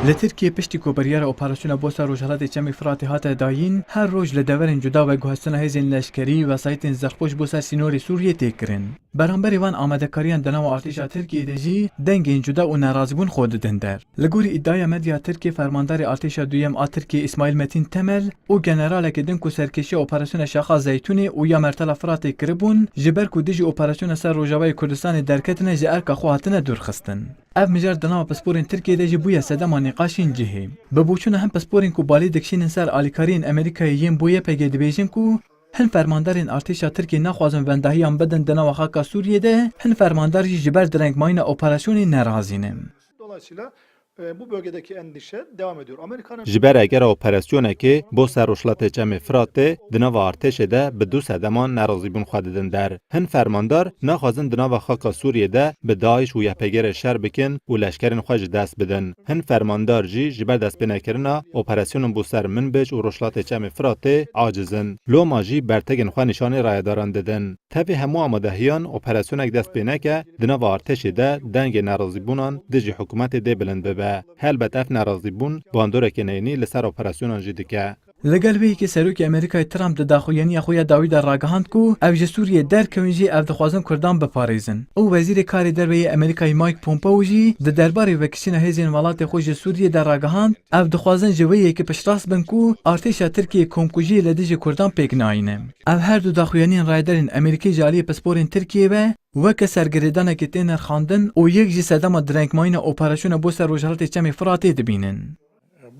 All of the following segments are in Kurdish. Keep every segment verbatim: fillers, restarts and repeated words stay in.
Li Tirkiyê piştî ku biryara operasyona bo ser Rojhilatê Çemê Firatê hate dayîn, her roj li deverên cuda veguhestina hêzên leşkerî, wesayîtên zextpoş bo ser sînorê Sûriyê tê kirin. Beramberî van amadekariyan di nava artêşa Tirkiyê de jî dengên cuda û nerazîbûn xwe didin der. Li gorî îdiaya medya Tirkiyê, fermandarê artêşa duyem a Tirkiyê Îsmaîl Metîn Temel û generalekî din ku serkêşiya operasyona Şaxa Zeytûnê û ya Mertela Firatê kiribûn, ji ber ku dijî operasyona ser Rojavayê Kurdistanê derketine, ji erka xwe hatine dûrxistin. Ev mijar di nava pisporên Tirkiyê de jî bûye sedema nîqaşên cihê. Bi boçûna hin pisporên ku balê dikişînin ser alîkariyên Amerîkayê yên bo Y P G dibêjin ku hin fermandarên artêşa Tirkiyê naxwazin wendahiyan bidin di nava xaka Sûriyê de, hin fermandar jî ji ber direngmayîna operasyonê nerazî ne. Dolayısıyla, e, bu bölgedeki endişe devam ediyor. Amerika'nın Ji ber egera operasyonekê bo ser Rojhilatê Çemê Firatê di nava artêşê de bi du sedeman nerazîbûn xwe didin der. Hin fermandar naxwazin di nava xaka Sûriyê de bi DAIŞ û Y P G re şer bikin û leşkerên xwe ji dest bidin. Hin fermandar jî ji ber destpênekirina operasyonên bo ser Minbic û Rojhilatê Çemê Firatê aciz in. Loma jî bertegên xwe nîşanî rayedaran didin. Tevî hemû amadehiyan, operasyonek dest pê neke, di nava artêşê de dengê nerazîbûnan dijî hikûmetê dê bilind bibe. Helbet ev nerazîbûn bandorekê neyînî li ser operasyonan jî dike. Li gel vê yekê Serokê Amerîkayê Trump di daxuyaniya xwe ya dawî de ragihand ku ev ji Sûriyê derkevin jî ev dixwazin Kurdan biparêzin û Wezîrê Karê Derve yê Amerîkayê Mike Pompeo jî di derbarê vekişîna hêzên welatê xwe ji Sûriyê de ragihand, ev dixwazin ji wê yekê piştrast bin ku artêşa Tirkiyê komkujiyê li dijî Kurdan pêk nayîne. Ev her du daxuyaniyên rayedarên Amerîkî ji aliyê pisporên Tirkiyê ve weke sergirêdanekê tê nirxandin û yek jî sedema direngmayîna operasyona bo ser Rojhilatê Çemê Firatê dibînin.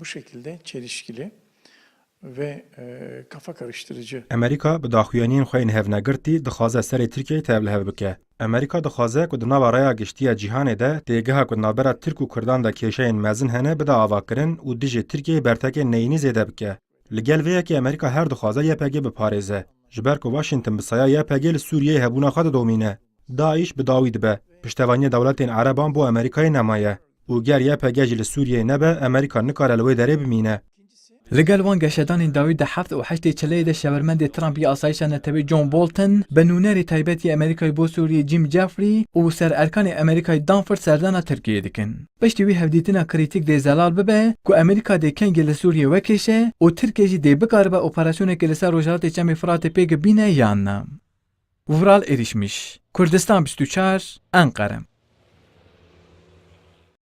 Bu şekilde çelişkili ve, e, kafa karıştırıcı. Amerîka bi daxuyaniyên xwe yên hevnegirtî dixwaze serê Tirkiyeyê tevlihev bike. Amerîka dixwaze ku di nava raya giştî ya cîhanê de têgeha ku di navbera Tirk û Kurdan de kêşeyên mezin hene bide avakirin û dijî Tirkiyeyê bertekên neyînî zêde bike. Li gel vê yekê Amerîka her dixwaze Y P G biparêze, ji ber ku Washington bi saya Y P G li Sûriyeyê hebûna xwe didomîne. DAIŞ bi dawî dibe, piştevaniya dewletên Ereban bo Amerîkayê nemaye û ger Y P G jî li Sûriyeyê nebe, Amerîka nikare li wê derê bimîne. Li gel van geşedanên dawî di heft û heştê çileyê de şewermendê Trump yê asayişa netewî John Bolton bi nûnerê taybet yê Amerîkayê bo Sûriyê Jim Jeffrey û sererkanê Amerîkayê Danford serdana Tirkiyeyê dikin. Piştî wî hevdîtina krîtîk dê zelal bibe ku Amerîka dê kengê li Sûriyê wekêşe û Tirkiye jî dê bikaribe operasyonekê li ser Rojhilatê Çemê Firatê pêk bîne yan na. Vural Erişmiş, Kurdistan bîst û çar, Enqere.